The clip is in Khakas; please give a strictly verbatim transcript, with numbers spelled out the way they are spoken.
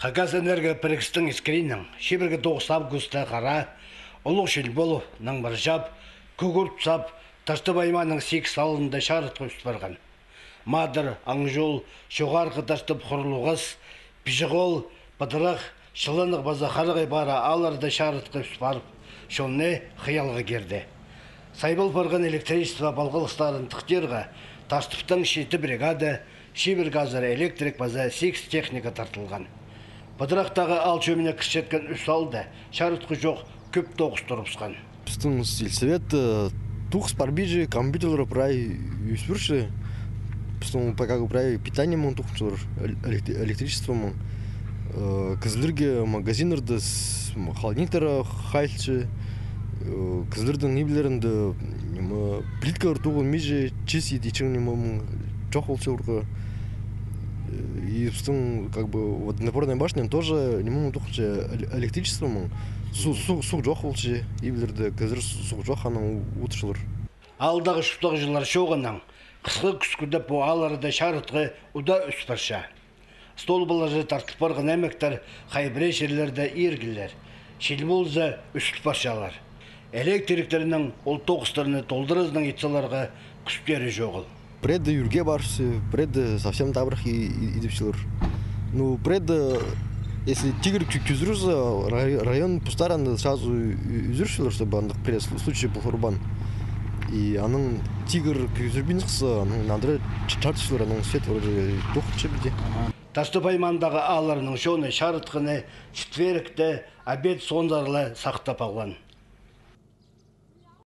Хакас энергопірігістің искірінең, чибіргі тоғыс августта хара, улуғ чил полып, наңмыр чаап, кӱгӱрт саап, Тартып аймааның сигіс аалында чарытхы ӱс парған. Мадар, Аңҷул, Чоғархы Тартып, Хурлуғас, Пиҷіхол, Пыдырах, Чыланах паза Харағай Пара аалларда чарытхы ӱс парып, чонны хыялға кирді. Сайбал парған электричество палғалыстарын тыхтирға Тартыптаң читі бригада, чибіргі азыра электрик паза сигіс техника тартылған. Пыдырахтағы аал чӧміне кірчеткен ӱс аалда чарытхы чох кӧп тоғыс турыбысхан. Пістің сельсовет, э, тоғыс парбинча, компьютерлер прай ӱс парча. Пістің пока прай питание мын тоғынчалар, эл-, элект-, электричество мын. Э, кізілерге магазиннарда с-, м, холодильниктер хайылча. Э, кізілернің иб-, ибірлерінде, ниме, плиткалар тоғынминча, чис ит итчең ниме мын чох полчалар. Э, и пістің, как бы, водонапорная башня тоже ниме мын тоғынча, эл-, электричество мын. Су-, су-, суғ чох полча, ибірлерде кізілер су-, суғ чох, анаң у-, утырчалар. Аалдағы чуртағҷылар чооғынаң хысхы кӱскӱде пу аалларда чарытхы удаа ӱс парча. Столбалары тартыл парған аймахтар хай пірее чирлерде иргілер. Чил полза, ӱзіл парчалар. Электриктернің ол тоғыстарны толдыразынаң ит саларға кӱстері чоғыл. Пірееде ӱрге парча, пірееде совсем табырах и-, и-, идіпчелер. Ну, пірееде, если тигір кӱ-, кӱзірзе, рай-, район постары анда сразу ӱ-, ӱзірчелер, чтобы андағ пірее слу-, случай пол турбаан. И анаң тигір кӱзірбин сыхса, анаң нандыра ч-, чарытчалар, анаң свет вроде тоғынча піди. Тартып аймаандағы аалларның чоны чарытхыны четвергте обед соонзар ла сахтап алған.